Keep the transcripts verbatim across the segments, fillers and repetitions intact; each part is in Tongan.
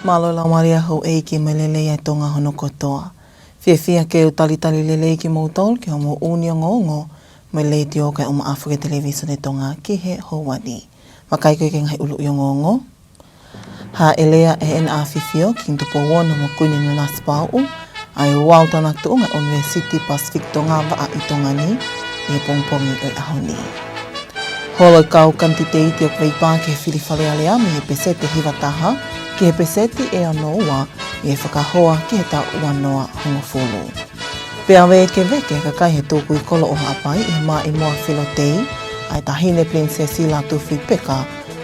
Mālō e laumālie ʻa houʻeiki mo e lelei ʻa e Tonga hono kotoa. Fiefia ke u talitali lelei kimoutolu ki hoʻomou ʻū ongoongo mei he Letiō kae ʻumaʻā foki e Televīsone Tonga ki he houa ni. Vakai ko e ngaahi ʻuluʻi ongoongo. Hāʻele ʻe Heʻene ʻAfifio Kingi Tupou Ono mo Kuini Nanasipauʻu ʻa e ouau tānaki tuʻunga ʻo e ʻUnivēsiti Pasifiki Tonga Vaʻa ʻi Tonga ni ʻi he pongipongi ʻo e ʻaho ni. Holo e kau kanititeiti ʻoku veipā ki he fili Fale Alea mei he peseti ʻe hiva taha ki he peseti ʻe ono ua ʻi he fakahoa ki he taʻu ua noa hongofulu. Pea vēkeveke e kakai he tukui kolo ʻo Haʻapai ʻi he maʻimoa filo tei ʻa e Taʻahine Pilinisesi Lātūfuipeka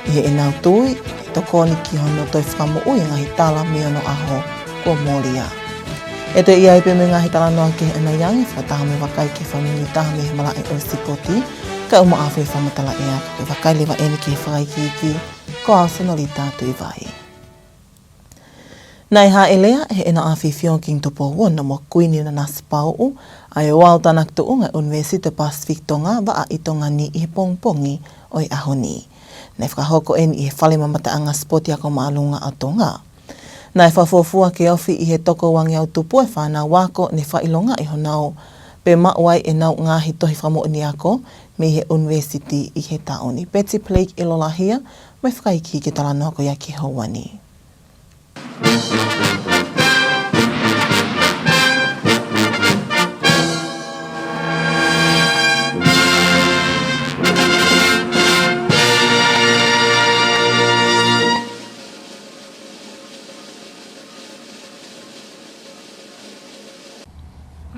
ʻi heʻenau tui ʻe tokoni ki hono toe fakamoʻui e ngaahi tala mei onoʻaho kuo mōlia. ʻE toe ʻi ai pē mo e ngaahi talanoa kehe ʻanai ange, fakataha mo e vakai ki he fāmili taha mei he malaʻe ʻo e sipoti, kae ʻumaʻā foki e fakamatala ʻea. Kae vakai leva eni ki he fakaikiiki, ko au Senolita Tuʻivai. Naʻe hāʻele ʻe Heʻene ʻAfifio Kingi Tupou Ono mo Kuini Nanasipauʻu ʻa e ouau tānaki tuʻunga ʻo e ʻUnivēsiti Pasifiki Tonga Vaʻa ʻi Tonga ni ʻi he pongipongi ʻo e ʻaho ni. Naʻe fakahoko eni ʻi he Fale Mamataʻanga Sipoti Ako Māʻolunga ʻo Tonga. Naʻe fakafuofua ke ofi ʻi he toko uangeau tupu e fānau ako ne fakaʻilongaʻi honau pe maʻu ai ʻenau ngaahi tohi fakamoʻoni ako mei he ʻunivēsiti ʻi he taʻu ni. Betty Blake ʻIlolahia mo e fakaikiiki ki he talanoa ko ia ki he houa ni. Ko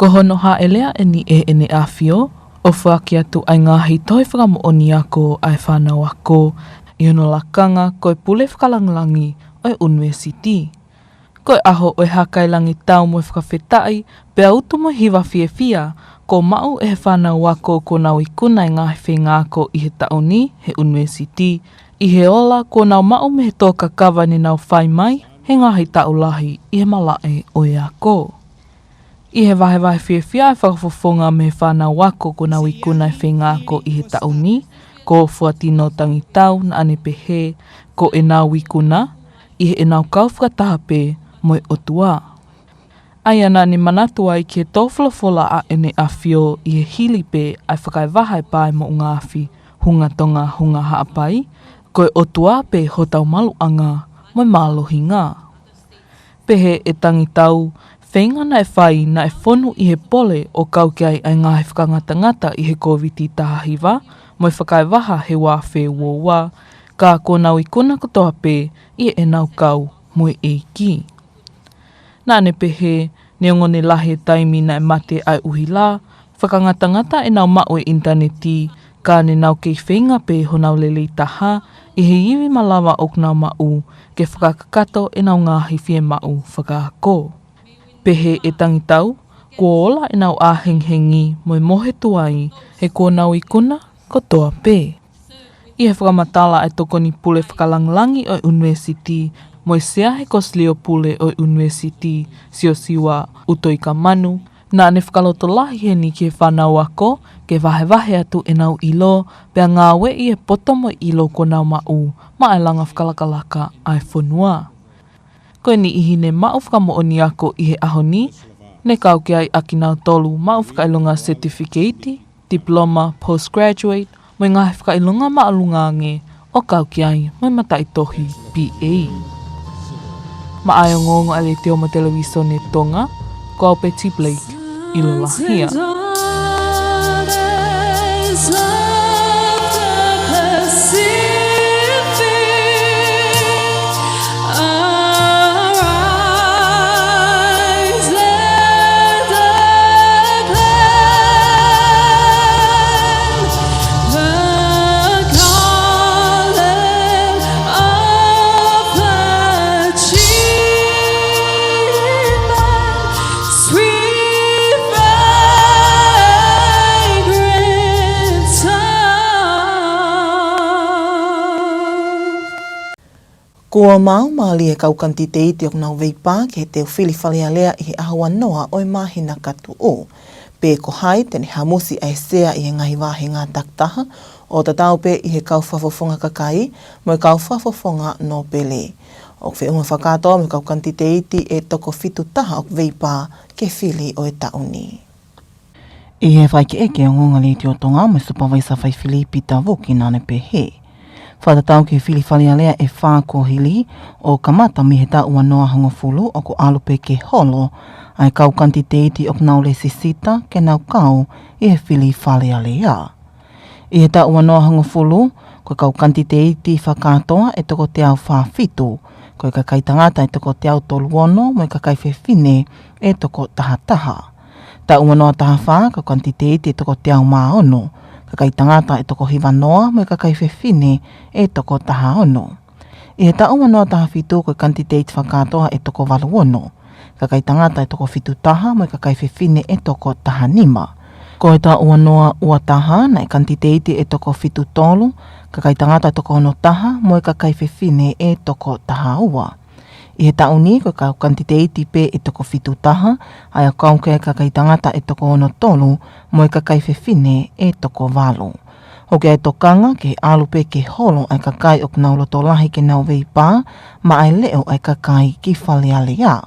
hono hāʻele eni ʻe Heʻene ʻAfio ʻo foaki atu ʻa e ngaahi tohi fakamoʻoni ako ʻa e fānau ako ʻi hono lakanga ko e pule fakalangilangi ʻo e ʻunivēsiti. Ko e ʻaho ʻo e hakailangitau mo e fakafetaʻi, pea utu mo e hiva fiefia, kuo maʻu ʻe he fānau ako kuo nau ikuna e ngaahi feinga ako ʻi he taʻu ni he ʻunivēsiti, ʻi he ola kuo nau maʻu mei he tō kakava ne nau fai mai he ngaahi taʻu lahi ʻi he malaʻe ʻo e ako. ʻI he vahevahe fiefia e fakafofonga mei he fānau ako kuo nau ikuna e feinga ako ʻi he taʻu ni, ko Fuatino Tangitau, naʻa ne pehē ko ʻenau ikuna ʻi heʻenau kau fakataha pē mo e ʻOtua. ʻA ia naʻa ne manatu ai ki he tō folofola ʻa ʻEne ʻAfio ʻi he hili pē ʻa e fakaevaha e pā ʻi Moʻungaafi, Hunga Tonga, Hunga Haʻapai, ko e ʻOtua pē hotau maluʻanga mo e mālohinga. Pehē ʻe Tangitau, feinga naʻe fai naʻe fonu ʻi he pole ʻo kau ki ai ʻa e ngaahi fakangatangata ʻi he Kōviti taha hiva mo e fakaevaha he uaafe ua ua, ka kuo nau ikuna kotoa pē ʻi heʻenau kau mo e ʻEiki. Naʻa ne pehē, neongo ne lahi e taimi naʻe mate ai ʻuhila fakangatangata ʻenau maʻu e ʻinitaneti, ka ne nau kei feinga pē honau lelei taha ʻi he ivi malava ʻoku nau maʻu ke fakakakato ʻenau ngaahi fiemaʻu fakaako. Pehē ʻe Tangitau, kuo ola ʻenau ʻā hengihengi mo e mohe tuai he kuo nau ikuna kotoa pē. ʻI he fakamatala ʻa e Tokoni Pule Fakalangilangi ʻo e ʻUnivēsiti mo e Sea he Kosilio Pule ʻo e ʻUnivēsiti, Siosiua ʻUtoikamanu, naʻa ne fakalotolahi heni ki he fānau ako ke vahevahe atu ʻenau ʻilo pea ngāueʻi e poto mo e ʻilo kuo nau maʻu maʻa e langa fakalakalaka ʻa e fonua. Ko e niʻihi ne maʻu fakamoʻoni ako ʻi he ʻaho ni, ne kau ki ai ʻa kinautolu maʻu fakaʻilonga certificate, diploma, postgraduate, mo e ngaahi fakaʻilonga māʻolunga ange ʻo kau ki ai mo e mataʻitohi B A. Maʻa e ongoongo ʻa e Letiō mo e Televīsone Tonga, ko au Betty Blake ʻIlolahia. Kuo maau mālie e kau kanititeiti ʻoku nau veipā ki he teu fili Fale Alea ʻi he ʻaho ua noa ʻo e māhina ka tuʻu. Pe ko hai te ne hamusi ʻa e sea ʻi he ngaahi vāhenga takitaha, ʻo tatau pē ʻi he kau fakafofonga kakai mo e kau fakafofonga nōpele. ʻOku feʻunga fakakātoa mo e kau kanititeiti ʻe toko fitu taha ʻoku veipā ki he fili ʻo e taʻu ni. ʻI he fakaʻekeʻeke ʻa e Ongoongo Letiō Tonga mo e Supervisor Faifili Pita Vuki naʻa ne pehē, fakatatau ki he fili Fale Alea ʻe fā kuo hili, ʻo kamata mei he taʻu ua noa hongofulu ʻoku ʻalu pē ke holo ʻa e kau kanititeiti ʻoku nau lēsisita ke nau kau ʻi he fili Fale Alea. ʻI he taʻu ua noa hongofulu, ko e kau kanititeiti fakakātoa ʻe toko teau fā fitu, ko e kakai tangata ʻe toko teau tolu ono, mo e kakai fefine ʻe toko taha taha. Taʻu ua noa taha fā, kau kanititeiti ʻe toko teau mā ono, kakai tangata ʻe toko hiva noa, mo e kakai fefine ʻe toko taha ono. ʻI he taʻu ua noa taha fitu, ko e kanititeiti fakakātoa ʻe toko valu ono, kakai tangata ʻe toko fitu taha, mo e kakai fefine ʻe toko taha nima. Ko e taʻu ua noa ua taha, naʻe kanititeiti ʻe toko fitu tolu, kakai tangata ʻe toko ono taha, mo e kakai fefine ʻe toko taha ua. ʻI he taʻu ni, ko e kau kanititeiti pē ʻe toko fitu taha, ʻa ia ʻoku kau ki ai kakai tangata ʻe toko ono tolu, mo e kakai fefine ʻe toko valu. ʻOku ʻi ai e tokanga ke ʻalu pē ke holo ʻa e kakai ʻoku nau loto lahi ke nau veipā, maʻa e leʻo ʻa e kakai ki Fale Alea.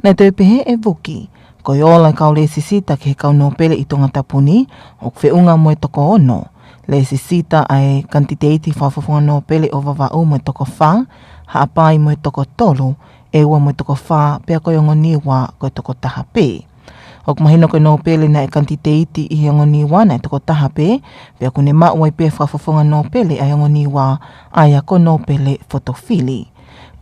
Naʻe toe pehē ʻe Vuki, ko e ola ʻa e kau lēsisita ki he kau nōpele ʻi Tongatapu ni, ʻoku feʻunga mo e toko ono. Lēsisita ʻa e kanititeiti fakafofonga nōpele ʻo Vavaʻu mo e toko fā, Haʻapai mo e toko tolu, ʻEua mo e toko fā, pea ko e Ongo Niua ko e toko taha pē. ʻOku mahino ko e nōpele naʻe kanititeiti ʻi he Ongo Niua naʻe toko taha pē, pea ʻoku ne maʻu ai pē fakafofonga nōpele ʻa e Ongo Niua, ʻa ia ko e nōpele fotofili.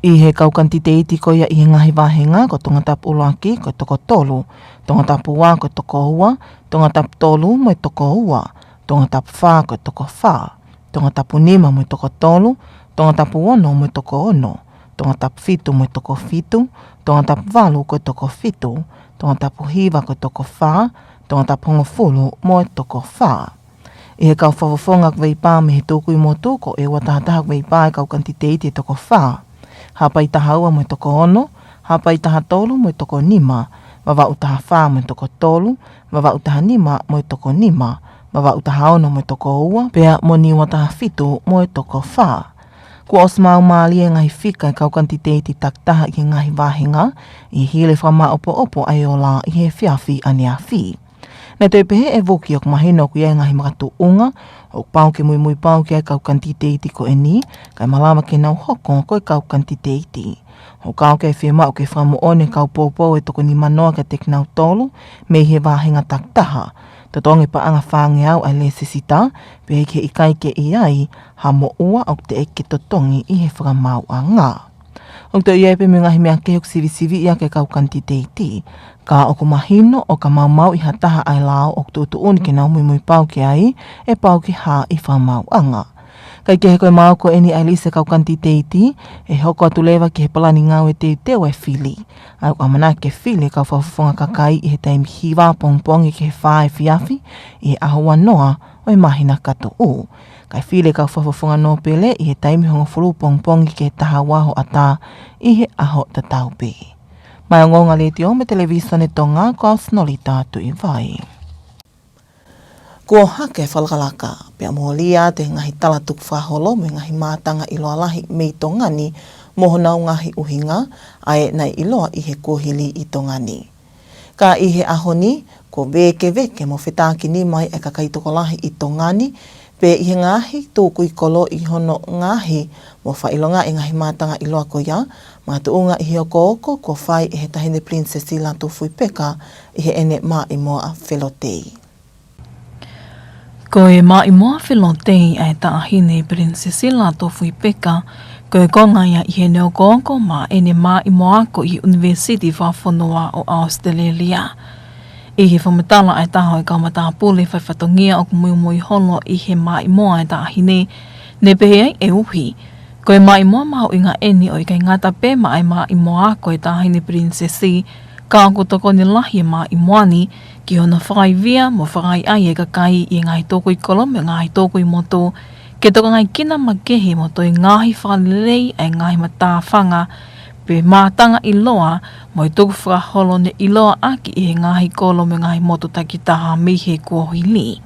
ʻI he kau kanititeiti ko ia ʻi he ngaahi vāhenga, ko Tongatapu ʻUluaki ko e toko tolu, Tongatapu Ua ko e toko ua, Tongatapu Tolu mo e toko ua, Tongatapu Fā ko e toko fā, Tongatapu Nima mo e toko tolu, Tongatapu Ono mo e toko ono, Tongatapu Fitu mo e toko fitu, Tongatapu Valu ko e toko fitu, Tongatapu Hiva ko e toko fā, Tongatapu Hongofulu mo e toko fā. ʻI he kau fakafofonga ʻoku veipā mei he tukui motu, ko ʻEua taha taha ʻoku veipā ʻa e kau kanititeiti ʻe toko fā, Haʻapai taha ua mo e toko ono, Haʻapai taha tolu mo e toko nima, Vavaʻu taha fā mo e toko tolu, Vavaʻu taha nima mo e toko nima, Vavaʻu taha ono mo e toko ua, pea mo Niua taha fitu mo e toko fā. Kuo ʻosi maumālie e ngaahi fika ʻa e kau kanititeiti takitaha ʻi he ngaahi vāhenga, ʻi he hili e fakamāʻopoʻopo ʻa e ola ʻi he efiafi ʻaneafi. Naʻe toe pehē ʻe Vuki ʻoku mahino ʻoku ʻi ai e ngaahi makatuʻunga ʻoku pau ke muimui pau ki ai e kau kanititeiti ko eni, kae malava ke nau hoko ko e kau kanititeiti. ʻOku kau ki ai e fiemaʻu ke fakamoʻoni e kau poupou ʻe toko nima noa kiate kinautolu mei he vāhenga takitaha. Totongi e paʻanga fāngeau ʻa e lēsisita, pea ʻikai ke ʻi ai ha moʻua ʻoku teʻeki ke totongi ʻi he fakamaauʻanga. ʻOku toe ʻi ai pē mo e ngaahi meʻa kehe ʻoku sivisiviʻi ʻaki e kau kanititeiti. Ka ʻoku mahino ʻo ka maumauʻi ha taha ʻa e lao ʻoku tuʻutuʻuni ke nau muimui pau ki ai, ʻe pau ke hā ʻi he fakamaauʻanga. Kae kehe, ko e maau ko eni ʻa e lisi ʻa e kau kanititeiti, ʻe hoko atu leva ki he palani ngāue teuteu ʻa e fili. ʻA ia ʻoku ʻamanaki ke fili e kau fakafofonga kakai ʻi he taimi hiva pongipongi ki he fā efiafi ʻi he ʻaho ua noa ʻo e māhina ka tuʻu. Kae fili e kau fakafofonga nōpele ʻi he taimi hongofulu pongipongi ki he taha ua hoʻatā ʻi he ʻaho tatau pē. Mei he Ongoongo Letiō mo e Televīsone Tonga, ko au Sinolita Tuʻivai. Kuo hake e fakalakalaka, pea mōlia atu e ngaahi tala tukufakaholo mo e ngaahi mātanga ʻiloa lahi mei Tonga ni mo honau ngaahi ʻuhinga, ʻa ia naʻe ʻiloa ʻi he kuohili ʻi Tonga ni. Ka ʻi he ʻaho ni, kuo vēkeveke mo fetākinima ai e kakai tokolahi ʻi Tonga ni, pea ʻi he ngaahi tukui kolo ʻi hono ngaohi mo fakaʻilongaʻi e ngaahi mātanga ʻiloa ko ia, makatuʻunga ʻi he okooko kuo fai ʻe he Taʻahine Pilinisesi Lātūfuipeka ʻi heʻene maʻimoa felotei. Ko e maʻimoa felotei ʻa e Taʻahine Pilinisesi Lātūfuipeka, ko e konga ia ʻi heʻene okooko maʻa ʻene maʻimoa ako ʻi he ʻUnivēsiti Fakafonua ʻo ʻAositelēlia. ʻI he fakamatala ʻa e taha ʻo e kau matāpule faifatongia ʻoku muimui holo ʻi he maʻimoa ʻa e Taʻahine, ne pehē ai ʻe uhi, ko e maʻimoa mahuʻinga eni ʻo ʻikai ngata pē maʻa e maʻimoa ako ʻa e Taʻahine Pilinisesi, ka ʻoku tokoni lahi e maʻimoa ni ki hono fakaivia mo fakaʻaiʻai e kakai ʻi he ngaahi tukui kolo mo e ngaahi tukui motu, ke tokangaekina makehe mo toe ngaahi fakalelei ʻa e ngaahi matāfanga pe mātanga ʻiloa mo e tukufakaholo ne ʻiloa ʻaki ʻe he ngaahi kolo mo e ngaahi motu takitaha mei he kuohili.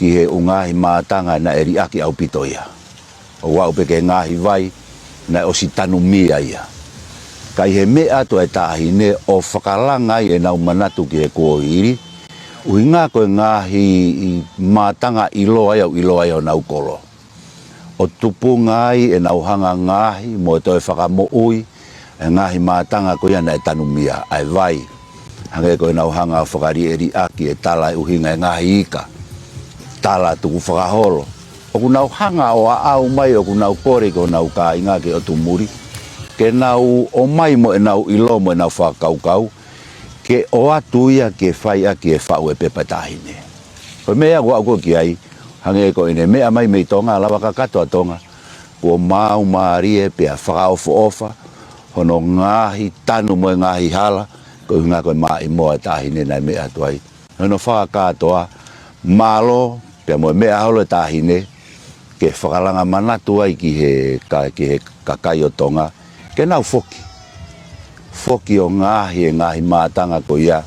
Ki he ʻū ngaahi mātanga naʻe liʻaki ʻaupito ia. ʻO aʻu pē ki he ngaahi vai, naʻe ʻosi tanumia ia. Ka ʻi he meʻa atu ʻa e taʻahine ʻo fakalanga ai ʻenau manatu ki he kuohili, ʻuhinga ko e ngaahi mātanga ʻiloa ia ʻoku ʻiloa ai honau kolo. ʻO tupunga ai ʻenau hanga ngaohi mo e toe fakamoʻui e ngaahi mātanga ko ia naʻe tanumia, ʻa e vai. Hangē ko ʻenau hanga ʻo fakalieʻeliʻaki e tala ʻi he ʻuhinga e ngaahi ika, tala tukufakaholo. ʻOku nau hanga ʻo aʻau mai, ʻoku nau kole ki honau kāinga ki ʻotu muli, ke nau ō mai mo ʻenau ʻilo mo ʻenau fakakaukau, ke ʻoatu ia ke fai ʻaki e faʻu e pepa taʻahine. Ko e meʻa ʻoku ou ʻalu ki ai, hangē ko ʻene meʻa mai mei Tonga, lava kakato ʻa Tonga, kuo maau mālie pea fakaʻofoʻofa hono ngaahi tanu mo e ngaahi hala, ko e ʻuhinga ko e maʻimoa e taʻahine naʻe meʻa atu ai. Hono fakakātoa, mālō, pea mo e meʻa holo e taʻahine, ke fakalanga manatu ai ki he ka-, ki he kakai ʻo Tonga, ke nau foki. Foki ʻo ngaohi e ngaahi mātanga ko ia,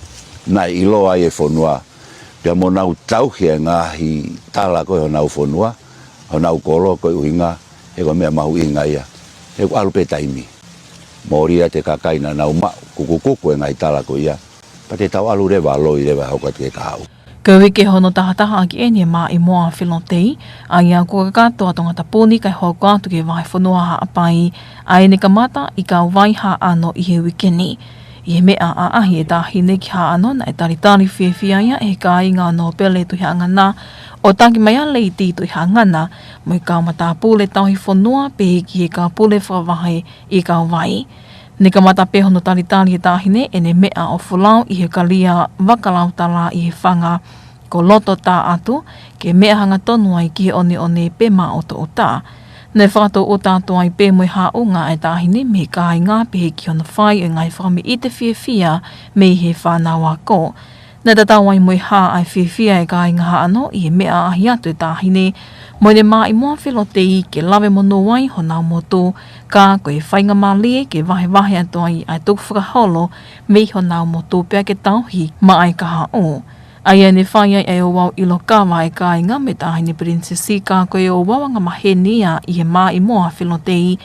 naʻe ʻiloa ai e fonua, pea mo nau tauhi e ngaahi tala ko ē honau fonua, honau kolo ko e ʻuhinga, he ko e meʻa mahuʻinga ia. He ʻoku ʻalu pē taimi. Mōlia atu e kakai naʻa nau maʻu, kukukuku e ngaahi tala ko ia. Pea te tau ʻalu leva, loi leva, hoko atu ki he kahaʻu. Ko e uike hono tahataha ʻaki eni e maʻimoa felotei, ʻa ia kuo kakato ʻa Tongatapu ni kae hoko atu ki he vahefonua Haʻapai, ʻa ia ne kamata ʻi Kauvai Haʻano ʻi he uike ni. ʻI he meʻa ʻaʻahi e taʻahine ki Haʻano naʻe talitali fiefia ia ʻe he kāinga ʻo Nōpele Tuhiʻangana, ʻo taki mai ʻa Leiti Tuhiʻangana, mo e kau matāpule tauhi fonua, pehē ki he kau pule fakavahe ʻi Kauvai. Ne kamata pē hono talitali e taʻahine ʻene meʻa ʻo folau ʻi he kalia vakalautala ʻi he fanga, ko loto tā atu, ke meʻa hangatonu ai ki he ʻoneʻone pe maʻutoʻuta. Ne fakatouʻuta atu ai pē mo e haʻunga e taʻahine mei he kāinga pehē ki hono fai e ngaahi fakameʻite fiefia mei he fānau ako. Naʻe tatau ai mo e hā ʻa e fiefia e kāinga Haʻano ʻi he meʻa ʻaʻahi atu e taʻahine mo ʻene maʻimoa felotei ke lave monū ai honau motu, ka ko e faingamālie ke vahevahe atu ai ʻa e tukufakaholo mei honau motu pea ke tauhi maʻa e kahaʻu. ʻA ia ne fai ai ʻa e ouau ʻilo kava e kāinga mo e taʻahine pilinisesi, ka ko e ouau angamaheni ia ʻi he maʻimoa felotei,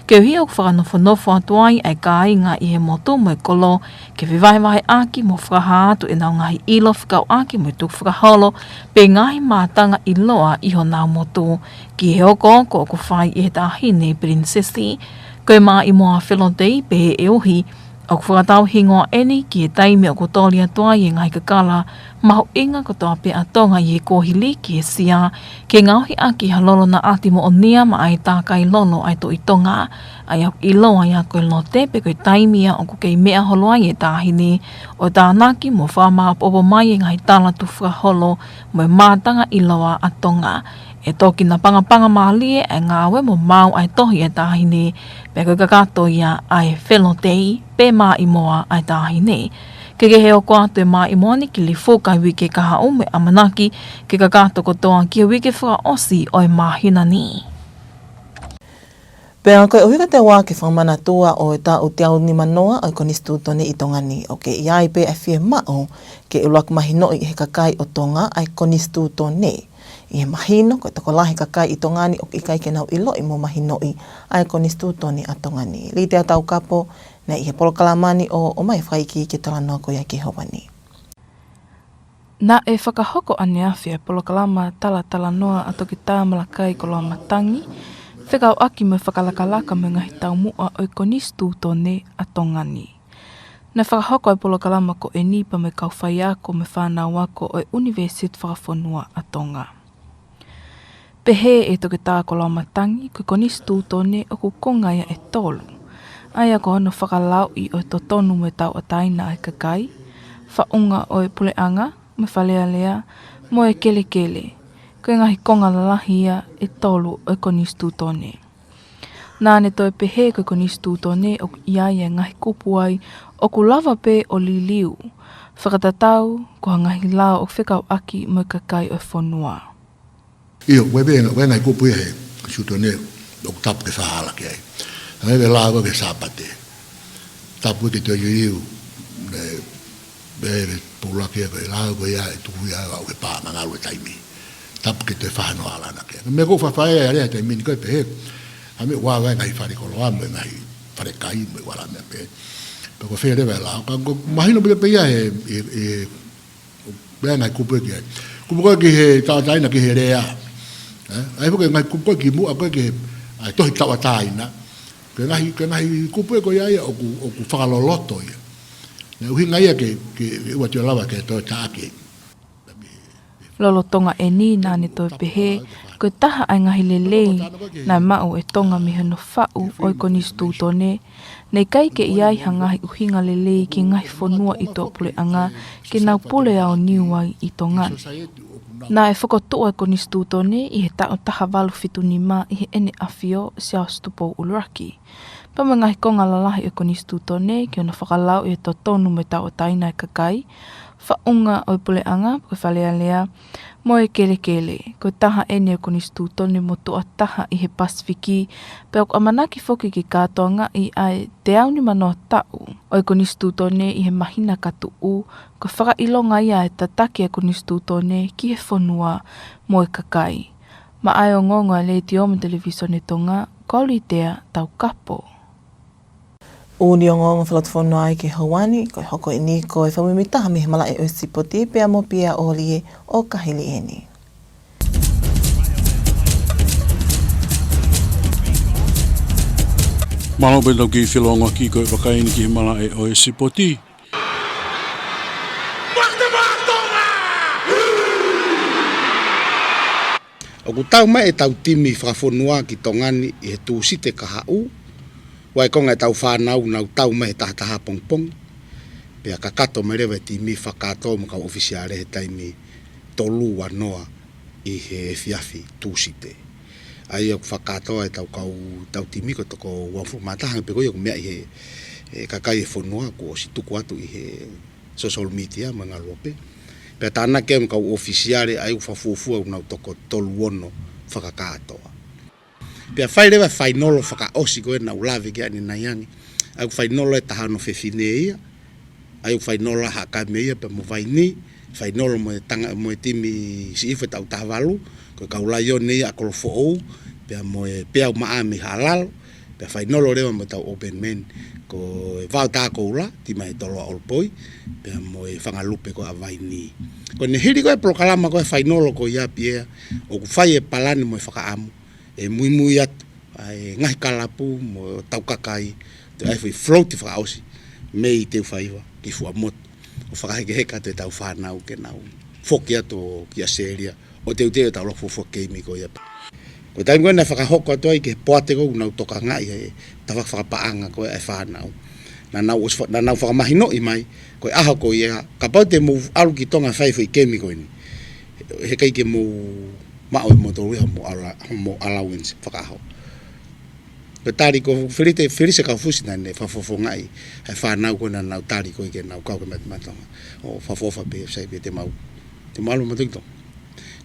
koeʻuhi ʻoku fakanofonofo atu ai ʻa e kāinga ʻi he motu mo e kolo, ke fevahevaheʻaki mo fakahā atu ʻenau ngaahi ʻilo fekauʻaki mo e tukufakaholo, pe ngaahi mātanga ʻiloa ʻi honau motu, ki he okooko ʻoku fai ʻe he taʻahine pilinisesi. Ko e maʻimoa felotei pehē ʻe uhi, ʻoku fakatau hingoa eni ki he taimi ʻoku toli atu ai e ngaahi kakala mahuʻinga kotoa pē ʻa Tonga ʻi he kuohili ki he sia, ke ngaohi ʻaki ha lolo naʻati moʻonia maʻa e tākai lolo ʻa e Tuʻi Tonga. ʻA ia ʻoku ʻiloa ia ko e lote, pea ko e taimi ia ʻoku kei meʻa holo ai e taʻahine ʻo tānaki mo fakamaopoopo mai e ngaahi tala tukufakaholo mo e mātanga ʻiloa ʻa Tonga. ʻE toki napangapanga mālie e ngāue mo maau ʻa e tohi e taʻahine, pea ko e kakato ia ʻa e felotei pe maʻimoa ʻa e taʻahine. Ke kehe hoko atu e maʻimoa ni ki Lifu ʻi he uike kahaʻu mo e ʻamanaki ke kakato kotoa ki he uike fakaʻosi ʻo e māhina ni. Pea ko e ʻuhinga ʻe ua ki he fakamanatua ʻo e taʻu teau nimanoa ʻo e Konisitūtone ʻi Tonga ni, ʻoku kei ʻi ai pē ʻa e fiemaʻu ke ʻuluaki mahinoʻi ʻe he kakai ʻo Tonga ʻa e Konisitūtone. ʻI he mahino, ko e tokolahi e kakai ʻi Tonga ni ʻoku ʻikai ke nau ʻiloʻi mo mahinoʻi ʻa e Konisitūtone ʻa Tonga ni. Lite ʻa Taukapo, naʻe ʻi he polokalama ni ʻo, ʻomai e fakaikiiki e talanoa ko ia ki he ʻaho ni. Naʻe fakahoko ʻaneafi e polokalama talatalanoa ʻa Toketā Malakai Koloamatangi, fekauʻaki mo e fakalakalaka mo e ngaahi taumuʻa ʻo e Konisitūtone ʻa Tonga ni. Naʻe fakahoko e polokalama ko eni pea mo e kau faiako mo e fānau ako ʻo e ʻUnivēsiti Fakafonua ʻa Tonga. Pehē ʻe Toketā Koloamatangi, ko e Konisitūtone ʻoku konga ia ʻe tolu. ʻA ia ko hono fakalauʻi ʻo e totonu mo e tauʻatāina ʻa e kakai, faʻunga ʻo e puleʻanga, mo e Fale Alea, mo e kelekele. Ko e ngaahi konga lalahi ia ʻe tolu ʻo e Konisitūtone. Naʻa ne toe pehē ko e Konisitūtone ʻoku ʻi ai e ngaahi kupu ai ʻoku lava pē ʻo liliu, fakatatau ko ha ngaahi lao ʻoku fekauʻaki mo e kakai ʻo e fonua. ʻIo, ʻoku ʻi ai pē, ʻoku ʻi ai e ngaahi kupu ia he Konisitūtone ʻoku tapu ke fakahala ki ai. Hangē ko e lao ko ē ki he Sāpate. Tapu ke toe liliu, ne, ne, ne poulaki ko e lao ko ia ʻe tuku ia ʻo aʻu ki he pā mangalu e taimi. Tapu ke toe fakahanoa ʻa e lao ko ē. Meʻa ʻoku ou fakafaʻa ʻa e taimi ni ko e pehē. Ha meʻa ʻoku ʻave ai e ngaahi fale koloa mo e ngaahi fale kai mo e ʻū meʻa pehē. Pea ko e fē leva e lao. Ka ʻoku mahino pē pē ia he, he, he, pea ngaahi kupu ʻoku ʻi ai. Kupu ko ē ki he tauʻatāina ki he lea. Eh? ʻA ia foki e ngaahi kupu ko ē ki muʻa ko ē ki he, ʻa e tohi tauʻatāina. Ko e ngaahi, ko e ngaahi kupu ʻoku ʻi ai ʻoku, ʻoku fakaloloto ia. Naʻe ʻuhinga ia ke, ke, ke ʻoua te u lava ke toe taʻaki. Lolotonga eni naʻa ne toe pehē, ko e taha ʻa e ngaahi lelei naʻe maʻu ʻe Tonga mei hono faʻu ʻo e Konisitūtone, naʻe ʻikai ke ʻi ai ha ngaahi ʻuhinga lelei ki he ngaahi fonua ʻi tuʻapuleʻanga ke nau pule aoniu ai ʻi Tonga ni. Naʻe fokotuʻu ʻa e Konisitūtone ʻi he taʻu taha valu fitu nima ʻi heʻene ʻAfio, Siaosi Tupou ʻUluaki. Pea mo e ngaahi konga lalahi ʻo e Konisitūtone ki hono fakalauʻi e totonu mo e tauʻatāina e kakai, faʻunga ʻo e puleʻanga, ko e Fale Alea, mo e kelekele. Ko e taha eni ʻo e Konisitūtone motuʻa taha ʻi he Pasifiki, pea ʻoku ʻamanaki foki ke kātoangaʻi ʻa e teau nimanoa taʻu ʻo e Konisitūtone ʻi he māhina ka tuʻu, ko e fakaʻilonga ia e tataki ʻa e Konisitūtone ki he fonua mo e kakai. Maʻa e ongoongo ʻa e Letiō mo e Televīsone Tonga, ko Litea Taukapo. ʻOku ne ongoongo felotofonu ai ke houani, ko e hoko eni ko e fakamuimuitaha mei he malaʻe ʻo e sipoti, pea mo Pia ʻOlie ʻo Kahili eni. Mālō pē tau kiʻi felōngoaki ko e vakai eni ki he malaʻe ʻo e sipoti. ʻOku tau mai ʻetau timi fakafonua ki Tonga ni ʻi he Tūsite kahaʻu, ʻa ia ko e ngaahi ʻetau fānau nau tau mai he taha taha pongipongi, pea kakato mai leva e timi fakakātoa mo e kau ʻofisiale he taimi tolu ua noa ʻi he efiafi Tūsite. ʻA ia ʻoku fakakātoa ʻetau kau, tau timi ko e toko uofulu mā taha, pea ko ia ʻoku meaʻi he, he kakai e fonua kuo ʻosi tuku atu ʻi he social media mo e ngaluope. Pea tānaki mo e kau ʻofisiale ʻa ia ʻoku fakafuofua ʻoku nau toko tolu ono fakakātoa. Pea fai leva e fainolo fakaʻosi ko ē naʻa ku lave ki ai ʻanenai ange. ʻA ia ʻoku fainolo e taha ono fefine ia. ʻA ia ʻoku fainolo ʻa Haʻakame ia pea mo Vaini, fainolo mo e Tonga, mo e timi siʻi hifo taʻu taha valu, ko e kau Laione ia ʻa Kolofoʻou, pea mo e Peau Maʻa mei Haʻalalo, pea fainolo leva mo ʻetau open men, ko e Vao Takoula, timi ʻa e Toloa Old Boy, pea mo e Fanga Lupe ko ē ʻa Vaini. Ko ʻene hili ko ē polokalama ko ē fainolo ko ia pea ʻoku fai e palani mo e fakaʻamu ʻe muimui atu ʻa e ngaahi kalapu mo ʻetau kakai, te ai foʻi float fakaʻosi mei Teufaiva ki Fuaʻamotu, ʻo fakahekeheka atu ʻetau fānau ke nau foki atu ki ʻAositelēlia, ʻo teuteu ʻetau loko fuofua keimi ko ia. Ko e taimi ko ē naʻe fakahoko atu ai ki he poate ko ē ʻoku nau tokangaʻi he tafaʻaki fakapaʻanga ko ē ʻa e fānau, naʻa nau ʻosi fa-, naʻa nau fakamahinoʻi mai, ko e ʻaho ko ia, kapau te mou ʻalu ki Tonga fai foʻi keimi ko eni, he ʻikai ke mou maʻu ʻe moutolu ia hoʻomou ala-, hoʻomou allowance fakaʻaho. Ko e tali ko Felise, Felise Kaufusi naʻa ne fakafofongaʻi ʻa e fānau ko ē naʻa nau tali ko ē ke nau kau ki he Mate Maʻa Tonga. ʻO fakaʻofoʻofa pē, sai pē te mau, te mau ʻalu moutolu ki Tonga.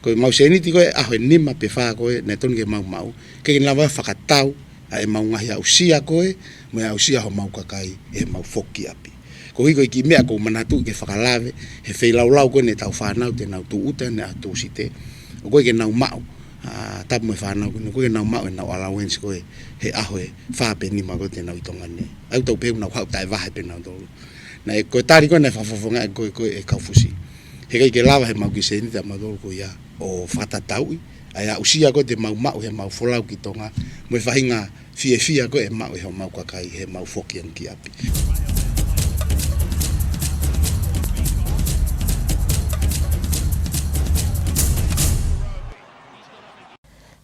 Ko ʻemau sēniti ko ē ʻaho ʻe nima pe fā ko ē naʻe tonu ke mau maʻu, ke ke lava fakatau ʻa ʻemau ngaahi aʻusia ko ē, mo e aʻusia homau kakai ʻi heʻemau foki ʻapi. Ko e kiʻi meʻa ʻoku ou manatuʻi ke fakalave, he feilaulau ko eni ʻetau fānau te nau tūʻuta ʻi he ʻaho Tūsite, ʻoku ʻikai ke nau maʻu, ʻa, tapu mo e fānau ko eni, ʻoku ʻikai ke nau maʻu ʻenau allowance ko ē he ʻaho ʻe fā pe nima ko ē te nau ʻi Tonga ni. ʻA ia ʻoku tau pehē ʻoku nau haʻu taʻe vahe pē nautolu. Naʻe, ko e tali ko ē naʻe fakafofongaʻi ko ē, ko ē ʻe Kaufusi, he ʻikai ke lava heʻemau kiʻi sēniti ʻamautolu ko ia ʻo fakatatauʻi ʻa e aʻusia ko ē te mau maʻu heʻemau folau ki Tonga, mo e faʻahinga fiefia ko ē ʻe maʻu ʻe homau kakai heʻemau foki ange ki ʻapi.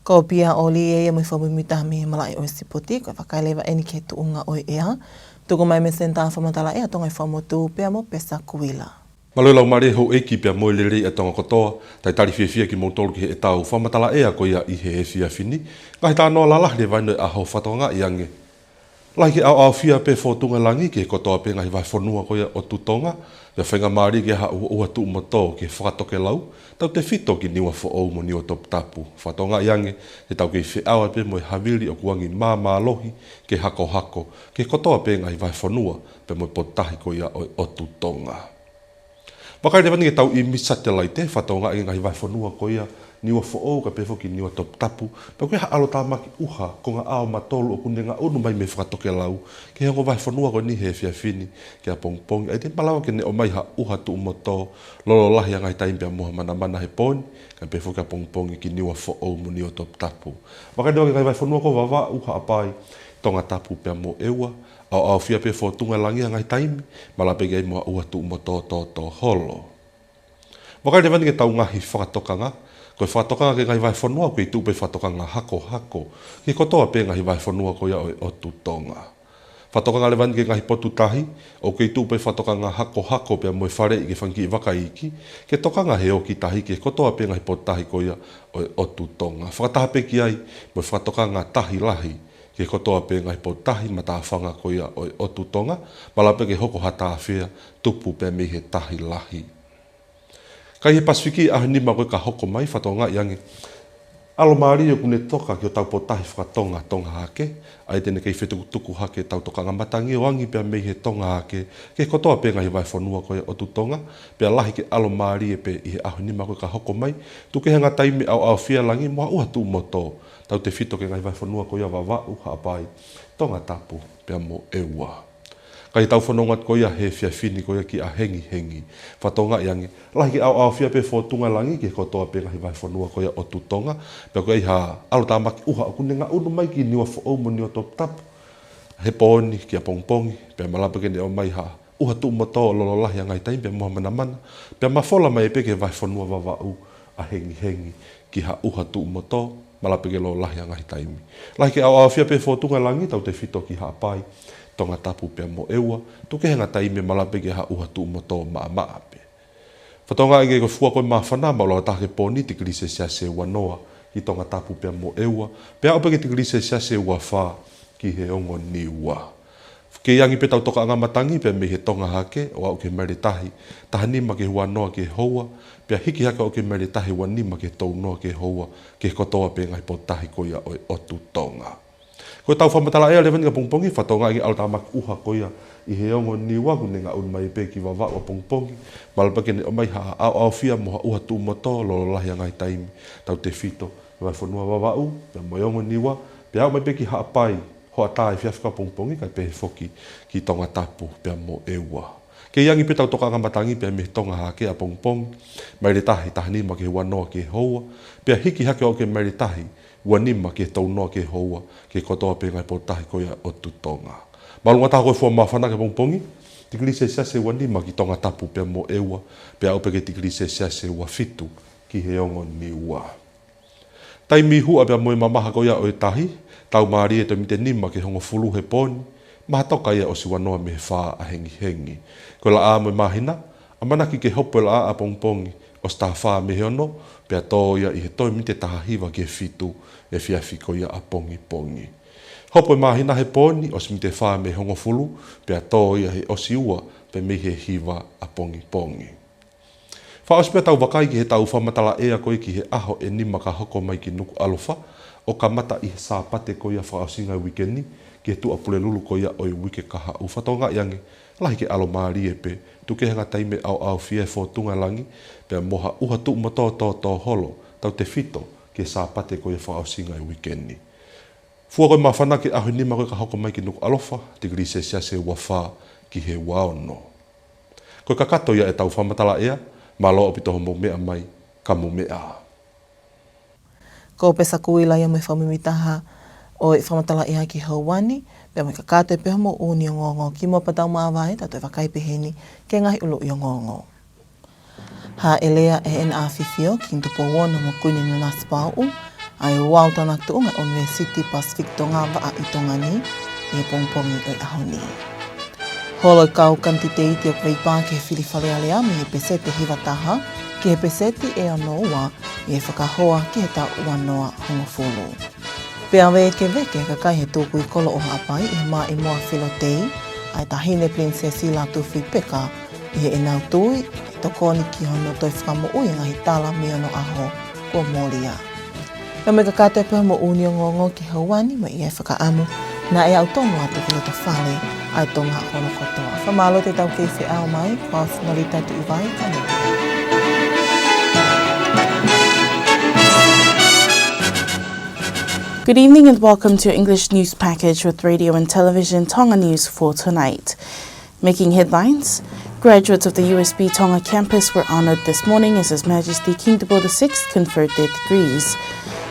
Ko Pia ʻOlie ia mo e fakamuimuitaha mei he malaʻe ʻo e sipoti, ko e vakai leva eni ki he tuʻunga ʻo e ʻea. Tuku mai mei he Senitā Fakamatala ʻEa Tonga ʻi Fuaʻamotu, Peamo Pesa Kuila. Mālō e laumālie houʻeiki pea mo e lelei ʻa Tonga kotoa, talitali fiefia kimoutolu ki heʻetau fakamatala ʻea ko ia ʻi he efiafi ni. Ngaahi talanoa lalahi leva eni ʻo e ʻaho fakatokangaʻi ange. Lahi ke ʻaoʻaofia pē fōtunga langi ki he kotoa pē ngaahi vahefonua ko ia ʻo ʻotu Tonga, pea faingamālie ke ʻi ai ha ʻuha tuʻu mo tō ki he fakatokelau, tautefito ki Niuafoʻou mo Niuatoputapu. Fakatokangaʻi ange, te tau kei feʻao pē mo e havili ʻoku angi māmālohi ke hakohako ki he kotoa pē ngaahi vahefonua, pea mo e potutahi ko ia ʻo e ʻotu Tonga. Vakai leva eni ki he tau ʻīmisi satelaite, fakatokangaʻi e ngaahi vahefonua ko ia Niua Foʻou, kae pehē foki Niua Toputapu, pea ko e hā ʻa e ʻalotāmaki ʻuha, konga ʻao matolu ʻoku ne ngaʻunu mai mei fakatokelau ki he ongo vahefonua ko eni he efiafi ni ki ʻapongipongi, ʻa ia te ne malava ke ne ʻomai ha ʻuha tuʻumotu lolo lahi ʻa e ngaahi taimi pea mo ha manamana he pō ni, kae pehē foki ʻapongipongi ki Niua Foʻou mo Niua Toputapu. Vakai leva ki he ngaahi vahefonua ko Vavaʻu, Haʻapai, Tongatapu pea mo ʻEua, ʻaoʻaofia pē fōtunga e langi ʻa e ngaahi taimi, malava pē ke ʻi ai mo ha ʻuha tuʻumotu tōtō holo. Vakai leva eni ki he tau ngaahi fakatokanga, ko e fakatokanga ki he ngaahi vahefonua ʻoku kei tuʻu pē fakatokanga hakohako ki he kotoa pē ngaahi vahefonua ko ia ʻo e ʻotu Tonga. Fakatokanga leva eni ki he ngaahi potu tahi, ʻoku kei tuʻu pē fakatokanga hakohako pea mo e faleʻi ki he fanga kiʻi vaka iiki, ke tokanga he oki tahi ki he kotoa pē ngaahi potu tahi ko ia ʻo e ʻotu Tonga. Fakataha pē ki ai mo e fakatokanga tahi lahi ki he kotoa pē ngaahi potu tahi matāfanga ko ia ʻo e ʻotu Tonga, malava pē ke hoko ha tāfea tupu pē mei he tahi lahi. Ka ʻi he Pasifiki ʻaho ʻe nima ko ē ka hoko mai, fakatokangaʻi ange ʻalomālie ʻoku ne toka ki hotau potu tahi fakatonga Tonga Hake, ʻa ia te ne kei fetukutuku hake ʻetau tokanga matangi ʻo angi pea mei he Tonga Hake ki he kotoa pē ngaahi vahefonua ko ia ʻotu Tonga, pea lahi ke ʻalomālie pē ʻi he ʻaho ʻe nima ko ē ka hoko mai, tuku kehe ha ngaahi taimi ʻaoʻaofia e langi mo ha ʻuha tuʻumotu, tautefito ki he ngaahi vahefonua ko ia Vavaʻu, Haʻapai, Tongatapu pea mo ʻEua. Ka ʻi he tau fononga ko ia he efiafi ni ko ia ki ʻahengihengi, fakatokangaʻi ange lahi ke ʻaoʻaofia pē fōtunga e langi ki he kotoa pē ngaahi vahefonua ko ia ʻotu Tonga, pea ko e hā ʻa e ʻalotāmaki ʻuha ʻoku ne ngaʻunu mai ki Niua Foʻou mo Niua Toputapu he pō ni ki ʻapongipongi, pea malava pē ke ne ʻomai ha ʻuha tuʻumotu lolo lahi ʻa e ngaahi taimi pea mo ha manamana, pea mafola mai pē ki he vahefonua Vavaʻu ʻahengihengi ki ha ʻuha tuʻumotu, malava pē ke lolo lahi ʻa e ngaahi taimi. Lahi ke ʻaoʻaofia pē fōtunga e langi, tautefito ki Haʻapai, Tongatapu pea mo ʻEua, tuku kehe ha ngaahi taimi malava pē ke ha ʻuha tuʻumotu maʻamaʻa pē. Fakatokangaʻi ange ko e fua ko ē māfana, maʻu lava taha ki he pō ni tikilī selesiasi ʻe uanoa ki Tongatapu pea mo ʻEua, pea aʻu pē ki he tikilī selesiasi ʻe uafā ki he ongo Niua. Kei angi pē ʻetau tokanga matangi pea mei he Tonga Hake ʻo aʻu ki he maile tahi taha nima ki he ua noa ki he houa, pea hiki hake ʻo aʻu ki he maile tahi ua nima ki he tolu noa ki he houa, ki he kotoa pē ngaahi potu tahi ko ia ʻo e ʻotu Tonga. Ko ʻetau fakamatala ʻea leva eni ki ʻapongipongi, fakatokangaʻi ange ʻalotāmaki ʻuha ko ia ʻi he ongo Niua ʻoku ne ngaʻunu mai pē ki Vavaʻu ʻapongipongi, malava pē ke ne ʻomai ha ʻaoʻaofia mo ha ʻuha tuʻumotu lolo lahi ʻa e ngaahi taimi, tautefito ki he vahefonua Vavaʻu pea mo e ongo Niua, pea aʻu mai pē ki Haʻapai, hoʻatā efiafi ki ʻapongipongi, kae pehē foki ki Tongatapu pea mo ʻEua. Kei angi pē ʻetau tokanga matangi pea mei he Tonga Hake ʻapongipongi, maile tahi taha nima ki he ua noa ki he houa, pea hiki hake ʻo aʻu ki he maile tahi ua nima ki he tolu noa ki he houa, ki he kotoa pē ngaahi potu tahi ko ia ʻotu Tonga. Māʻolunga taha ko e fua māfana ki ʻapongipongi, tikilī selesiasi ʻe ua nima ki Tongatapu pea mo ʻEua, pea aʻu pē ki he tikilī selesiasi ʻe ua fitu ki he ongo Niua. Taimi huʻa pea mo e mamaha ko ia ʻo e tahi, taumālie ʻe toe mita nima ki he hongofulu he pō ni, mahatoka ia ʻosi ua noa mei he fā ʻahengihengi. Ko e laʻā mo e māhina, ʻamanaki ke hopo e laʻā ʻapongipongi ʻosi taha fā mei he ono, pea tō ia ʻi he toe mita taha hiva ki he fitu efiafi ko ia ʻapongipongi. Hopo e māhina he pō ni ʻosi mita fā mei he hongofulu, pea tō ia he ʻosi ua pē mei he hiva ʻapongipongi. Fakaʻosi pē ʻetau vakai ki he tau fakamatala ʻea ko ia ki he ʻaho ʻe nima ka hoko mai ki Nukuʻalofa, ʻo kamata ʻi he Sāpate ko ia fakaʻosinga e uike ni, ki he Tuʻapulelulu ko ia ʻo e uike kahaʻu. Fakatokangaʻi ange lahi ke ʻalomālie pē, tuku kehe ha ngaahi taimi ʻaoʻaofia e fōtunga e langi, pea mo ha ʻuha tuʻumotu tōtō holo, tautefito ki he Sāpate ko ia fakaʻosinga e uike ni. Fua ko e māfana ki he ʻaho ʻe nima ko ia ka hoko mai ki Nukuʻalofa, tikilī selesiasi ʻe ua fā ki he ua ono. Ko e kakato ia ʻetau fakamatala ʻea, mālō ʻaupito hoʻomou meʻa mai, ka mou meʻa ā. Ko Pesa Kuila ia mo e fakamuimuitaha ʻo e fakamatala ʻea ki he houa ni, pea mo e kakato ʻe pē hoʻomou ʻū ongoongo kimuʻa pea tau māvae, tau toe vakai pē heni ki he ngaahi ʻuluʻi ongoongo. Hāʻele ʻa e ʻEne ʻAfio Kingi Tupou Ono mo Kuini Nanasipauʻu, ʻa e ouau tau tuʻunga ʻUnivēsiti Pasifiki Tonga Vaʻa ʻi Tonga ni, ʻi he pongipongi ʻo e ʻaho ni. Holo e kau kanititeiti ʻoku veipā ki he fili Fale Alea mei he peseti ʻe hiva taha ki he peseti ʻe ono ua ʻi he fakahoa ki he taʻu ua noa hongofulu. Pea vēkeveke e kakai he Tukui Kolo ʻo Haʻapai ʻi he Maʻimoa Filo Day, ʻa e Taʻahine Pilinisesi Lātūfuipeka, ʻi heʻenau tui ʻe tokoni ki hono toe fakamoʻui e ngaahi tala mei onoʻaho kuo mōlia. Pea mo e kakato ʻe pē hoʻomou ʻū ongoongo ki he houa ni, mo e ʻi ai e fakaʻamu naʻe aʻu tonu atu ki loto fale ʻa e Tonga hono kotoa. Fakamālō atu ʻetau kei feʻao mai, ko au Nolita Tuʻivai, ka mou. Good evening and welcome to your English news package with Radio and Television Tonga News for tonight. Making headlines, graduates of the U S B Tonga campus were honored this morning as His Majesty King Tupou the sixth conferred their degrees.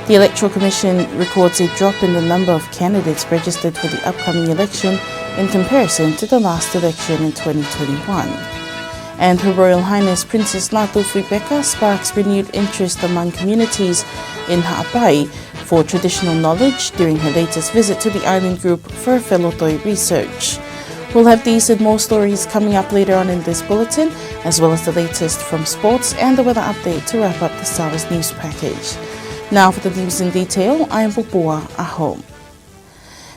The Electoral Commission records a drop in the number of candidates registered for the upcoming election in comparison to the last election in twenty twenty-one. And Her Royal Highness Princess Lātūfuipeka sparks renewed interest among communities in Haʻapai for traditional knowledge during her latest visit to the island group for felotoi research. We'll have these and more stories coming up later on in this bulletin, as well as the latest from sports and the weather update to wrap up this hour's news package. Now for the news in detail, I am Popua Aho.